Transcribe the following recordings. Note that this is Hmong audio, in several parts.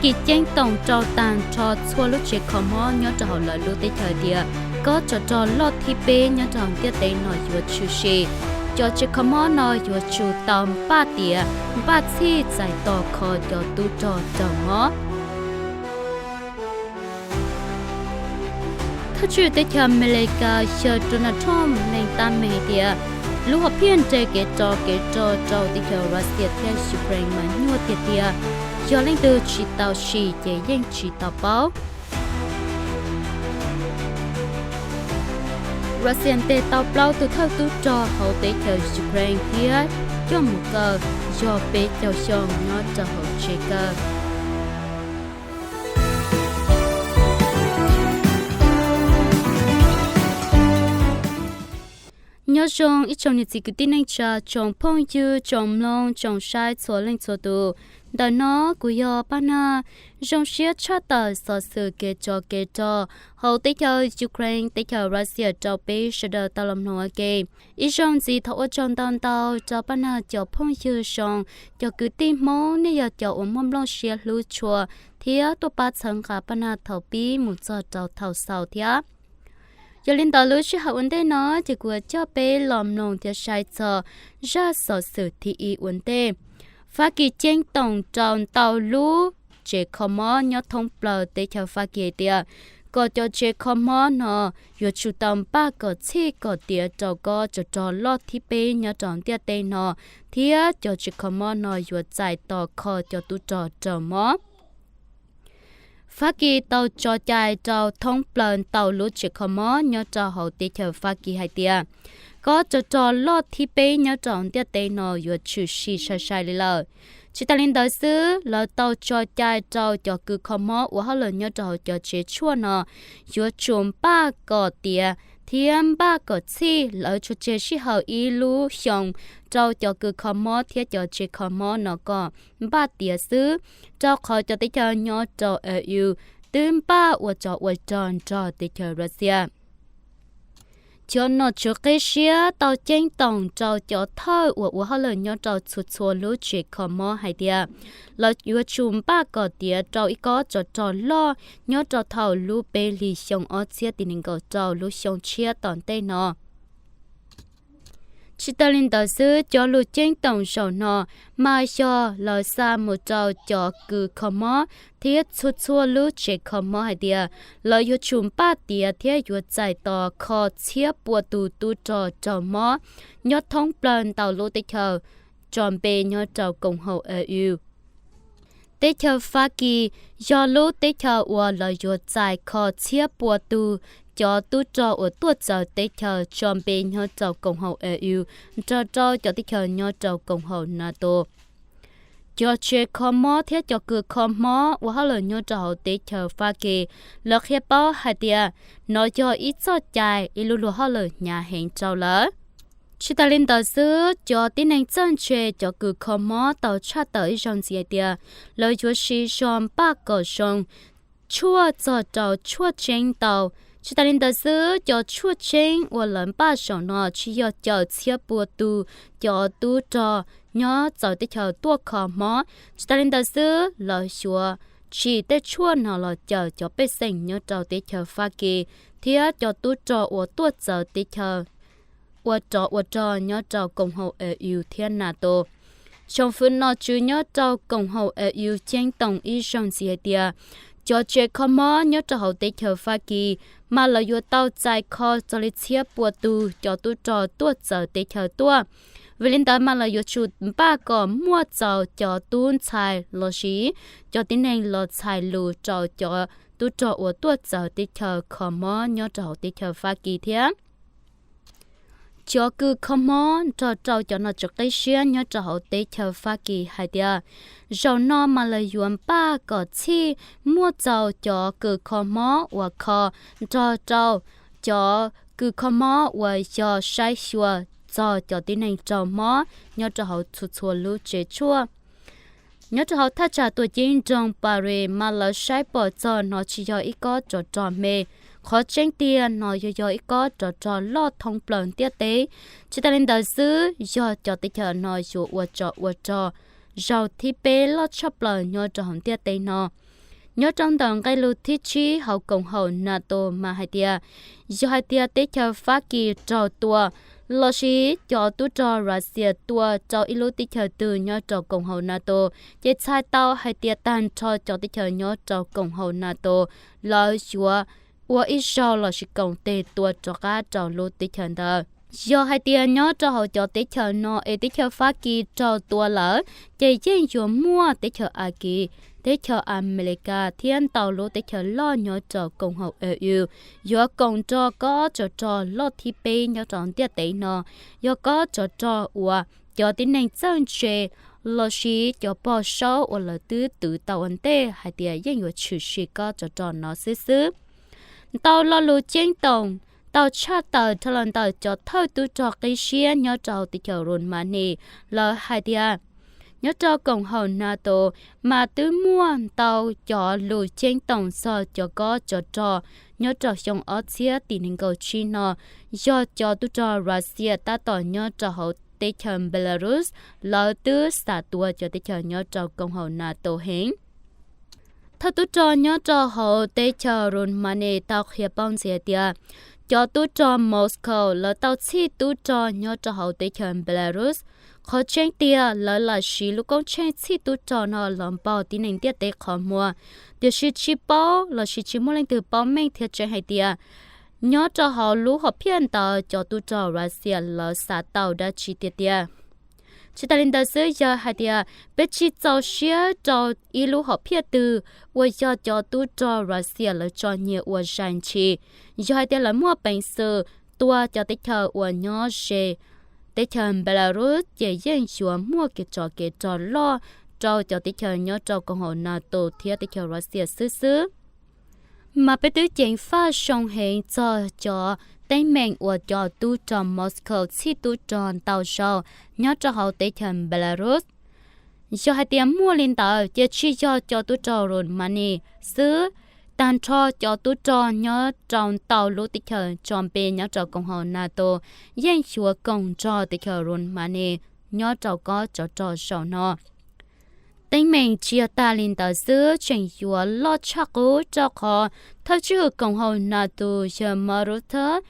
Kis ceeb toom rau tag nrho txhua lub tsev kho mob nyob rau hauv lawv lub teb chaws tias kob tsov rog loj thib peb nyob rau hauv ntiaj teb no yuav tshwm sim. Cov tsev kho mob no yuav tsum tau npaj tiav npaj txhij txais tos kho cov tub rog raug mob. Thawj tswj teb chaws Amelikas yawg Donald Trump lees tab meeg tias lub hom phiaj nres kev tsov kev rog rau teb chaws Russia thiab Ukraine mas nyuaj tiag tiag, yog leej twg tsis tau sim ces yeej tsis tau paub. Russia ntes tau plaub tus thawj tub rog hauv teb chaws Ukraine thiab coj mus kaw yog peb caug xyoo nyob rau hauv tsev kaw. Nyob zoo ib tsoom niam txiv kwv tij neej tsa, tsoom phooj ywg, tsoom mloog, tsoom saib txhua leej txhua tus. Ntawm no kuv yog Paj Nag, zoo siab tshaj tawm xov xwm kev tsov kev rog hauv teb chaws Ukraine, teb chaws Russia rau peb sawv daws tau los mloog ua ke. Ib zaug ntxiv thov ua tsaug ntau ntau rau Paj Nag cov phooj ywg zoo, cov kwv tij Hmoob, nej yog cov uas muaj nplooj siab hlub tshua thiab tuaj pab txhawb nqa Paj Nag thaum pib mus txog rau thaum xaus thiab. Yog li ntawd lub sij hawm ua ntej no ces kuv coj peb los mloog thiab saib txog zaj xov xwm thib ib ua ntej. Fab Kis ceeb toom rau ntau lub tsev kho mob nyob thoob plaws teb chaws Fab Kis hais tias kom cov tsev kho mob no yuav tsum tau npaj kom txhij kom tiav rau kob tsov rog loj thib peb nyob rau ntiaj teb no, thiab cov tsev kho mob no yuav txais tos kho cov tub rog raug mob. Fab Kis tau tso cai rau thoob plaws ntau lub tsev kho mob nyob rau hauv teb chaws Fab Kis hais tias kob tsov rog loj thib peb nyob rau ntiaj teb no yuav tshwm sim sai sai li lawm. Tsis tas li ntawd xwb, lawv tau tso cai rau cov kws kho mob ua hauj lwm nyob rau hauv cov tsev tshuaj no yuav tsum npaj kom tiav thiab npaj kom txhij. Lawv tsuas tseg sij hawm ib lub xyoos rau cov kws kho mob thiab cov tsev kho mob no kom npaj tiav xwb, rau qhov cov teb chaws nyob rau E U twb npaj ua tsov ua rog nrog teb chaws Russia. Cov nom tswv qib siab tau ceeb toom rau cov thawj uas ua hauj lwm nyob rau txhua txhua lub tsev kho mob hais tias lawv yuav tsum npaj kom tiav rau ib kob tsov rog loj nyob rau thaum lub peb hlis xyoo ob txhiab tim nees nkaum rau lub xyoo tshiab tom ntej no. Tsis tas li ntawd xwb, cov lus ceeb toom zaum no mas yog lawv xa mus rau cov kws kho mob thiab txhua txhua lub tsev kho mob hais tias lawv yuav tsum npaj tiav thiab yuav txais tos kho txhiab pua tus tub rog raug mob nyob thoob plaws ntau lub teb chaws tso npe nyob rau koom haum E U. Teb chaws Fab Kis yog lub teb chaws uas lawv yuav txais kho txhiab pua tus cov tub rog uas tuaj txawv teb chaws tso npe nyob rau koom haum E U nrog rau cov teb chaws nyob rau koom haum NATO. Cov tsev kho mob thiab cov kws kho mob ua hauj lwm nyob rau hauv teb chaws Fab Kis, lawv qhia paub hais tias nov yog ib txoj cai ib lub luag hauj lwm hnyav heev rau lawv. Tsis tas li ntawd xwb, cov tib neeg txawj ntse cov kws kho mob tau tshaj tawm ib zaug ntxiv hais tias lawv yuav siv zog npaj kom zoo tshuaj txog rau tshuaj tseeb ntau. Tsis tas li ntawd xwb, cov tshuaj tseeb uas lawv npaj zaum no tsis yog cawm txhiab pua tus cov tub rog nyob txawv teb chaws tuaj kho mob. Tsis tas li ntawd xwb, lawv yuav tsim tej tshuaj no los cawm cov pej xeem nyob rau teb chaws Fab Kis thiab cov tub rog uas tuaj txawv teb chaws ua rov ua rog nyob rau koom haum E U thiab NATO. Tsoom fwv nom tswv nyob rau koom haum E U ceeb toom ib zaug ntxiv hais tias cov tsev kho mob nyob rau hauv teb chaws Fab Kis mas lawv yuav tau txais kho txog li txhiab pua tus cov tub rog tuaj txawv teb chaws tuaj. Vim li ntawd mas lawv yuav tsum npaj kom muaj txaus cov tub ntxhais los sis cov tib neeg los txhais lus rau cov tub rog uas tuaj txawv teb chaws kho mob nyob rau hauv teb chaws Fab Kis thiab. Cov kws kho mob nrog rau cov nom tswv qib siab nyob rau hauv teb chaws Fab Kis hais tias zaum no mas lawv yuav npaj kom txhij muaj txaus cov kws kho mob uas kho nrog rau cov kws kho mob uas yog saib xyuas txog cov tib neeg raug mob nyob rau hauv txhua txhua lub tsev tshuaj. Nyob rau hauv thaj tsam tuam ceeb nroog Paris mas lawv saib pom txog no tsis yog ib kob tsov rog me. Qhov tseeb tiag no yuav yog ib kob tsov rog loj thoob plaws ntiaj teb. Tsis tas li ntawd xwb, yog cov teb chaws no yuav ua tsov ua rog zaum thib peb loj tshaj plaws nyob rau hauv ntiaj teb no. Nyob rau ntawm nqe lus thib tsib hauv koom haum NATO mas hais tias, yog hais tias teb chaws Fab Kis raug tua lossis cov tub rog Russia tua rau ib lub teb chaws twg nyob rau koom haum NATO, ces txhais tau hais tias tag nrho cov teb chaws nyob rau koom haum NATO lawv yuav ua ib zaug lossis koom tes tua rov qab rau lub teb chaws ntawd. Yog hais tias nyob rau hauv cov teb chaws no es teb chaws Fab Kis raug tua lawm, ces yeej yuav muaj teb chaws Askiv, teb chaws Amelikas thiab ntau lub teb chaws loj nyob rau koom haum EU yuav koom nrog kob tsov rog loj thib peb nyob rau ntiaj teb no, yog kob tsov rog uas cov tib neeg txawj ntse lossis cov pog saub uas lawv twb twv tau ua ntej hais tias yeej yuav tshwm sim kob tsov rog no xwb xwb. Ntau lo lus ceeb toom tau tshaj tawm dhau los ntawm cov thawj tub rog qib siab nyob rau teb chaws Romania, lawv hais tias nyob rau koom haum NATO mas twb muaj ntau cov lus ceeb toom txog cov kob tsov rog nyob rau xyoo ob txhiab tim nees nkaum tsib no, yog cov tub rog Russia tab tom nyob rau hauv teb chaws Belarus, lawv twb xam tua cov teb chaws nyob rau koom haum NATO heev. Thawj tub rog nyob rau hauv teb chaws Romania tau qhia paub ntxiv tias, cov tub rog Moscow lawv tau txhij tub rog nyob rau hauv teb chaws Belarus. Qhov tseeb tiag lawv lam siv lub koob tsheej txhij tub rog no los npog tib neeg ntiaj teb qhov muag, tiam sis tsis paub lossis tsis muaj leej twg paub meej thiab tseeb hais tias nyob rau hauv lub hom phiaj ntawd cov tub rog Russia lawv xav tau dab tsi tiag tiag. Tsis tas li ntawd xwb, yog hais tias peb tsis txaus siab rau ib lub hom phiaj twg uas yog cov tub rog Russia lawv tso nyiag ua zais ntshis, yog hais tias lawv muaj peev xwm tua cov teb chaws uas nyob ze teb chaws Belarus ces yeej yuav muaj kev tsov kev rog loj rau cov teb chaws nyob rau koom haum NATO thiab teb chaws Russia xwb xwb. Mas peb twb ceev faj zoo heev txog cov teeb meem uas cov tub rog Moscow txhij tub rog ntau zaus nyob rau hauv teb chaws Belarus. Yog hais tias muaj li ntawd ces tsis yog cov tub rog Romania xwb, tag nrho cov tub rog nyob rau ntau lub teb chaws tso npe nyob rau koom haum NATO yeej yuav koom nrog teb chaws Romania nyob rau kob tsov rog zaum no. Teeb meem tsis yog tas li ntawd xwb, tseem yuav loj tshaj qub rau qhov thawj tswj hwm koom haum NATO yawg Maruthab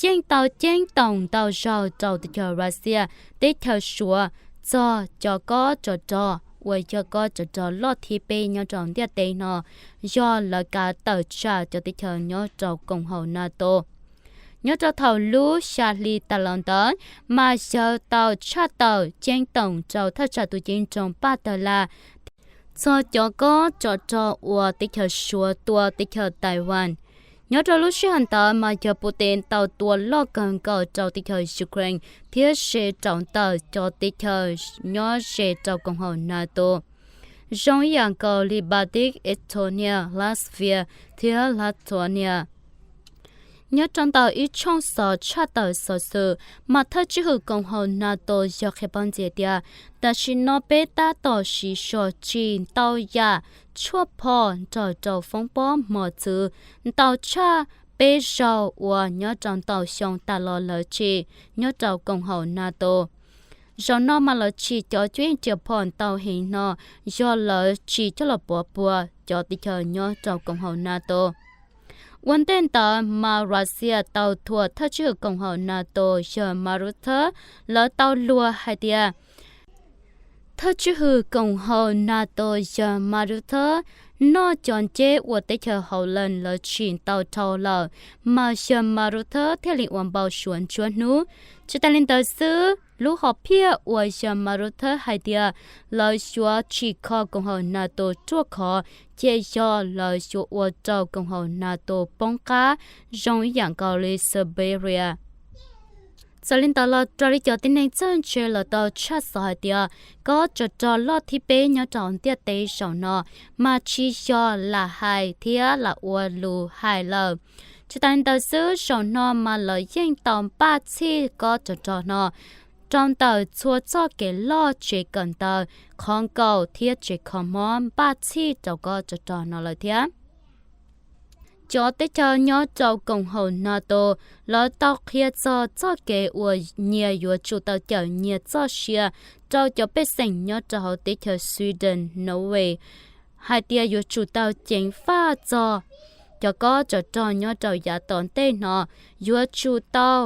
yeej tau ceeb toom ntau zaus rau teb chaws Russia, teb chaws Suav, txog cov kob tsov rog uas yog kob tsov rog loj thib peb nyob rau ntiaj teb no, yog lawv kav tawm tsam cov teb chaws nyob rau koom haum NATO. Nyob rau thaum lub xya hli tas los ntawd, mas yawg tau tshaj tawm ceeb toom rau thaj tsam tus ceeb nroog Paj Tawg Laj txog cov kob tsov rog uas teb chaws Suav tua teb chaws Taiwan. Nyob rau lub sij hawm ntawd mas yawg Putin tau tua loj kawg nkaus rau teb chaws Ukraine thiab ze rau ntawm cov teb chaws nyob ze rau koom haum NATO, zoo ib yam nkaus li Baltic, Estonia, Latvia thiab Lithuania. Nyob rau ntawm ib tshooj xov tshaj tawm xov xwm, mas thawj tswj hwm koom haum NATO yog qhia paub ntxiv tias, tam sim no peb tab tom siv zog tsim ntau yam tshuaj phom nrog rau foob pob mos txwv ntau tshaj peb zaug uas nyob rau ntau xyoo tas los lawv tsim nyob rau koom haum NATO. Zaum no mas lawv tsim cov cuab yeej riam phom ntau heev no yog lawv tsim coj los pov puag cov teb chaws nyob rau koom haum NATO. Ua ntej ntawd mas Russia tau thuam thawj tswj hwm koom haum NATO yawg Maruthab, lawv tau luag hais tias thawj tswj hwm koom haum NATO yawg Maruthab noj cov nceb uas teb chaws Holland lawv tsim tau dhau lawm, mas yawg Maruthab thiaj li ua npau suav ntsuab hnub. Tsis tas li ntawd xwb, lub hom phiaj uas yawg Maruthab hais tias lawv yuav tsim kho koom haum NATO ruaj khov, ces yog lawv yuav ua rau koom haum NATO poob qab zoo ib yam nkaus li Siberia. Txawm li ntawd los raws li cov tib neeg txawj ntse lawv tau tshaj xov hais tias, kob tsov rog loj thib peb nyob rau ntiaj teb zaum no mas tsis yog lam hais thiab lam ua lus hais lawm. Tsis tas li ntawd xwb, zaum no mas lawv yeej tau npaj txhij kob tsov rog no rau ntawm txhua txoj kev loj, tsev kawm ntawv, qhov nkaum thiab tsev kho mob npaj txhij rau kob tsov rog no lawm thiab. Cov teb chaws nyob rau koom haum NATO lawv tau qhia txog txoj kev uas nyias yuav tsum tau cawm nyias txoj sia rau cov pej xeem nyob rau hauv teb chaws Sweden, Norway, hais tias yuav tsum tau ceev faj txog cov kob tsov rog nyob rau yav tom ntej no, yuav tsum tau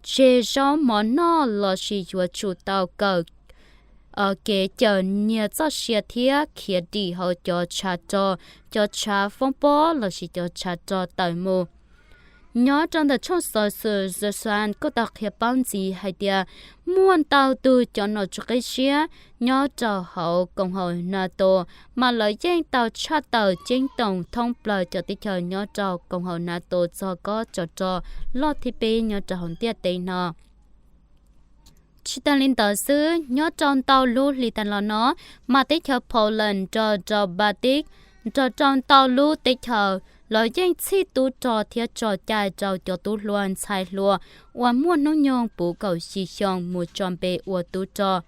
tseg zaub mov noj lossis yuav tsum tau kawm kev cawm nyias txoj sia thiab khiav dim hauv cov tshav rog, cov tshav foob pob lossis cov tshav rog tawm mus. Nyob rau ntawm tshooj xov xwm The Sun kuj tau qhia paub ntxiv hais tias muaj ntau tus cov nom tswv qib siab nyob rau hauv koom haum NATO, mas lawv yeej tau tshaj tawm ceeb toom thoob plaws cov teb chaws nyob rau koom haum NATO txog kob tsov rog loj thib peb nyob rau hauv ntiaj teb no. Tsis tas li ntawd xwb, nyob rau ntau lub hli tas los no, mas teb chaws Poland nrog rau Baltic, nrog rau ntau lub teb chaws, lawv yeej txhij tub rog thiab tso cai rau cov tub hluas ntxhais hluas uas muaj hnub nyoog puv kaum yim xyoo mus tso npe ua tub rog.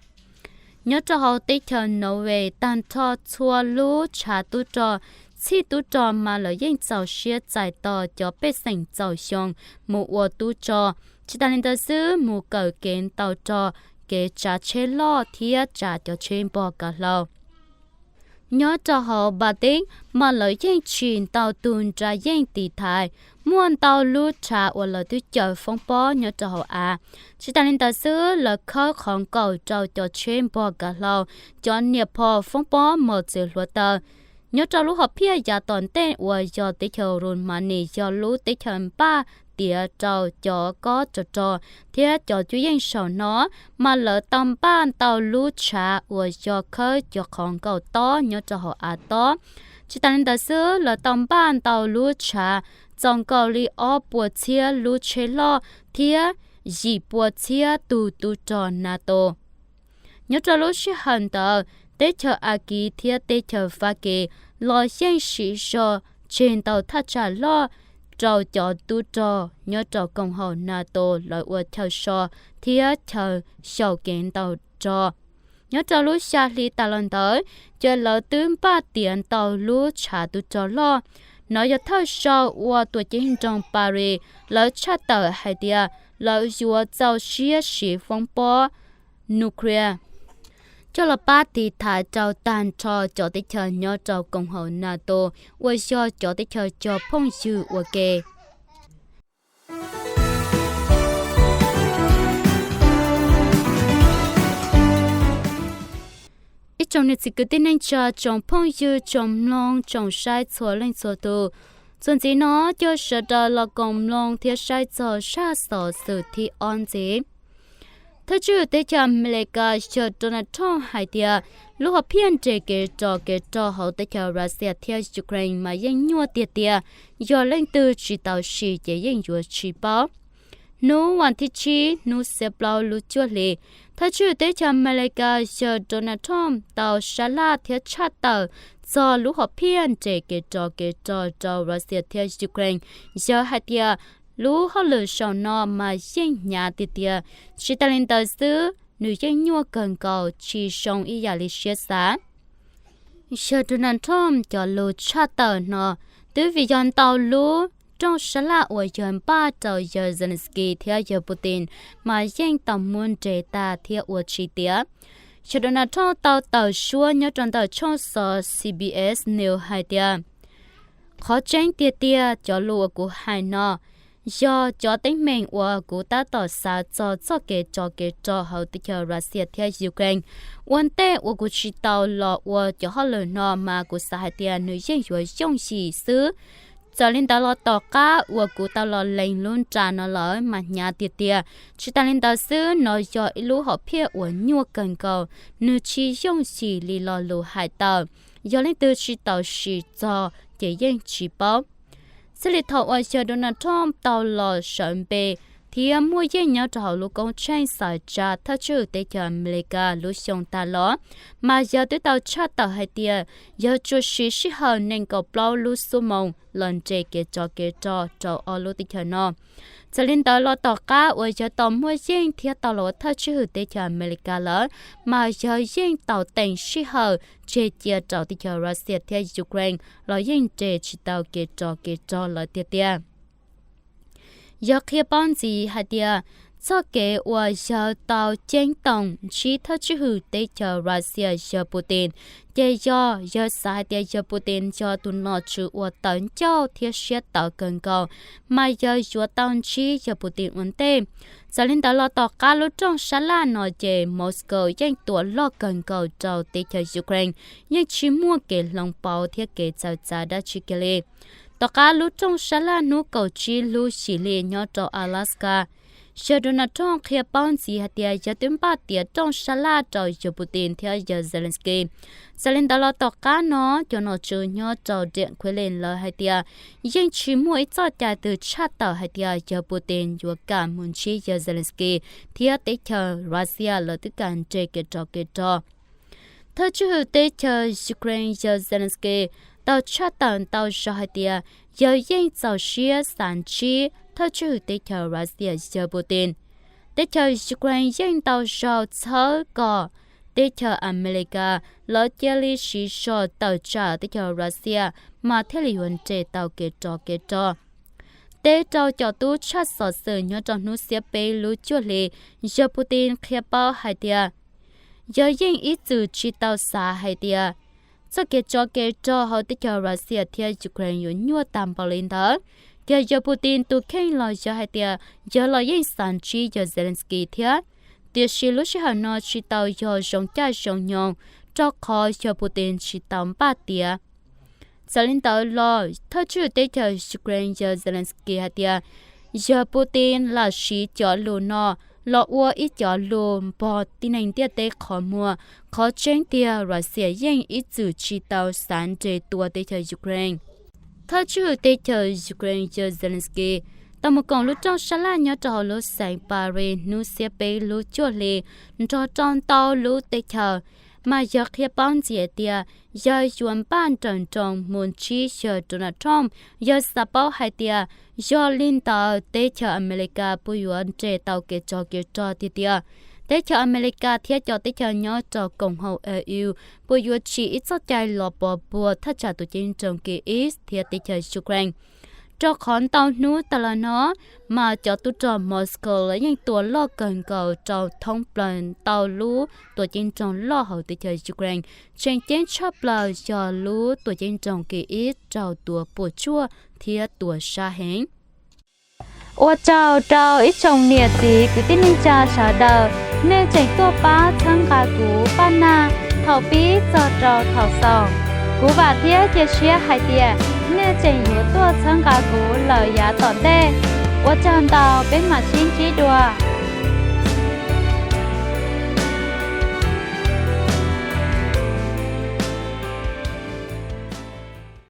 Nyob rau hauv teb chaws Norway, tag nrho txhua lub tshav tub rog, txhij tub rog mas lawv yeej txaus siab txais tos cov pej xeem txaus xyoo mus ua tub rog. Tsis tas li ntawd xwb, mus kawm kev ntaus rog, kev tsav tsheb loj thiab tsav cov tsheb npog kav hlau. Nyob rau hauv Baltic, mas lawv yeej tsim ntau tus nra yeej tiv thaiv, muaj ntau lub tshav uas lawv twb cawm foob pob nyob rau hauv av. Tsis tas li ntawd xwb, lawv khawb qhov nkaum rau cov tsheb npog kav hlau, cov niam phom foob pob mos txwv hluav taws. Nyob rau lub hom phiaj yav tom ntej uas yog teb chaws Romania yog lub teb chaws npaj tiav rau cov kob tsov rog thiab cov cuab yeej saum no, mas lawv tau npaj ntau lub tshav uas yog khawb cov qhov nkaum tob nyob rau hauv av tob. Tsis tas li ntawd xwb, lawv tau npaj ntau lub tshav txaus nkaus li ob puas txhiab lub tsheb loj thiab yim puas txhiab tus tub rog NATO. Nyob rau lub sij hawm ntawd, teb chaws Askiv thiab teb chaws Fabkis los yeej siv zog tseg ntau thaj tsam loj rau cov tub rog nyob rau koom haum NATO lawv ua chaw so thiab chaw xyaum kev ntaus rog. Nyob rau lub xya hli tas los ntawd, ces lawv twb npaj tiav ntau lub tshav tub rog loj. No yog thawj zaug uas tuam ceeb nroog Paris lawv tshaj tawm hais tias lawv yuav txaus siab siv foob pob nuclear coj los pab tiv thaiv rau tag nrho cov teb chaws nyob rau koom haum NATO uas yog cov teb chaws cov phooj ywg ua ke. Ib tsoom niam txiv kwv tij neej tsa, tsoom phooj ywg, tsoom mloog, tsoom saib txhua leej txhua tus, txuas ntxiv no coj sawv daws los koom mloog thiab saib txog zaj xov xwm thib ob ntxiv. Thawj tswj teb chaws Amelikas yawg Donald Trump hais tias lub hom phiaj nres kev rog kev rog hauv teb chaws Russia thiab Ukraine mas yeej nyuaj tiag tiag, yog leej twg tsis tau sim ces yeej yuav tsis paub. Hnub vas thib tsib hnub xiab plaub lub cuaj hli, thawj tswj teb chaws Amelikas yawg Donald Trump tau sab laj thiab tshaj tawm txog lub hom phiaj nres kev rog kev rog rau Russia thiab Ukraine. Yawg hais tias lub hauj lwm saum no mas yeej hnyav tiag tiag, tsis tas li ntawd xwb, nws yeej nyuaj kawg nkaus tsis zoo ib yam li siab xav. Yawg Donald Trump cov lus tshaj tawm no twb vim yog ntau lub rooj sab laj uas yawg npaj rau yawg Zelensky thiab yawg Putin mas yeej tau muab nres tas thiab ua tsis tiav. Yawg Donald Trump tau tawm suab nyob rau ntawm tshooj xov CBS News hais tias, qhov tseeb tiag tiag cov lus uas kuv hais no yog cov teeb meem uas kuv tab tom xav txog txoj kev tsov kev rog hauv teb chaws Russia thiab Ukraine. Ua ntej uas kuv tsis tau los ua cov hauj lwm no mas kuv xav hais tias nws yeej yuav yooj yim xwb. Txawm li ntawd los tom qab uas kuv tau los lees lub nra no lawm mas hnyav tiag tiag. Tsis tas li ntawd xwb, no yog ib lub hom phiaj uas nyuaj kawg nkaus, nws tsis yooj yim li lo lus hais tawm. Yog leej twg tsis tau sim txog ces yeej tsis paub. Txij li thaum uas yawg Donald Trump tau los sawv npe thiab muaj yeej nyob rau hauv lub koob tsheej xaiv tsa thawj tswj teb chaws Amelikas lub xyoo tas los, mas yawg twb tau tshaj tawm hais tias yawg tsuas siv sij hawm nees nkaum plaub lub xuab moos los nres kev tsov kev rog rau ob lub teb chaws no. Txawm li ntawd los tom qab uas yawg tau muaj yeej thiab tau los ua thawj tswj hwm teb chaws Amelikas lawm, mas yawg yeej tau teem sij hawm tseg cia rau teb chaws Russia thiab Ukraine los yeej nres tsis tau kev tsov kev rog lawm tiag tiag. Yawg qhia paub ntxiv hais tias, Txoj kev uas yawg tau ceeb toom ntsib thawj tswj hwm teb chaws Russia yawg Putin, ces yog yawg xav hais tias yawg Putin yog tus nom tswv uas tawv ncauj thiab siab tawv kawg nkaus, mas yawg yuav tau ntsib yawg Putin ua ntej. Txawm li ntawd los tom qab lub rooj sab laj no ces Moscow yeej tuav loj kawg nkaus rau teb chaws Ukraine, yeej tsis muaj kev hloov pauv thiab kev txawv txav dab tsi kiag li. Tom qab lub rooj sab laj hnub kaum tsib lub yim hli nyob rau Alaska, yawg Donald Trump qhia paub ntxiv hais tias yawg twb npaj tiav rooj sab laj rau yawg Putin thiab yawg Zelensky. Txawm li ntawd los tom qab no, cov nom tswv nyob rau diam Kremlin lawv hais tias yeej tsis muaj ib txoj cai twg tshaj tawm hais tias yawg Putin yuav kam mus ntsib yawg Zelensky thiab teb chaws Russia lawv twb kam nres kev tsov kev rog. Thawj tswj hwm teb chaws Ukraine yawg Zelensky tau tshaj tawm ntau zaus hais tias yawg yeej txaus siab xav ntsib thawj tswj hwm teb chaws Russia yawg Putin. Teb chaws Ukraine yeej ntau zaus txhawb kom teb chaws Amelikas lawv cia li siv zog tawm tsam teb chaws Russia mas thiaj li yuav nres tau kev tsov kev rog. Teb rau cov tub tshaj xov xwm nyob rau hnub xiab peb lub cuaj hli, yawg Putin qhia paub hais tias yawg yeej ib txwm tsis tau xav hais tias txoj kev tsov kev rog hauv teb chaws Russia thiab Ukraine yuav nyuaj tag npaum li ntawd. Ces yawg Putin tus kheej los yog hais tias yawg los yeej xav ntsib yawg Zelensky thiab, tiam sis lub sij hawm no tsis tau yog zoo caij zoo nyoog, rau qhov yawg Putin tsis tau npaj tiav. Txawm li ntawd los thawj tswj teb chaws Ukraine yawg Zelensky hais tias yawg Putin lam siv cov lus no los ua ib cov lus npog tib neeg ntiaj teb qhov muag. Qhov tseeb tiag Russia yeej ib txwm tsis tau xav nres tua teb chaws Ukraine. Thawj tswj teb chaws Ukraine yawg Zelensky tau mus koom lub rooj sab laj nyob rau hauv lub xeev Paris hnub xiab peb lub cuaj hli nrog rau ntau lub teb chaws, mas yawg qhia paub ntxiv tias yawg yuav npaj nrawm nroos mus ntsib yawg Donald Trump. Yawg xav paub hais tias yog li ntawd teb chaws Amelikas puas yuav nres tau kev tsov kev rog tiag tiag. Teb chaws Amelikas thiab cov teb chaws nyob rau koom haum E U puas yuav tsim ib txoj cai los pov puag thaj tsam tuam ceeb nroog Kyiv thiab teb chaws Ukraine. Rau qhov ntau hnub tas los no, mas cov tub rog Moscow lawv yeej tua loj kawg nkaus rau thoob plaws ntau lub tuam ceeb nroog loj hauv teb chaws Ukraine. Tseem ceeb tshaj plaws yog lub tuam ceeb nroog Kyiv raug tua puas tsuaj thiab tua sab heev. Ua tsaug rau ib tsoom niam txiv kwv tij neej tsa sawv daws, nej tseem tuaj pab txhawb nqa kuv paj nag thaum pib txog rau thaum xaus. Kuv vam thiab cia siab hais tias nej tseem yuav tuaj txhawb nqa kuv lawm yav tom ntej. Ua tsaug ntau, peb mam sib ntsib dua.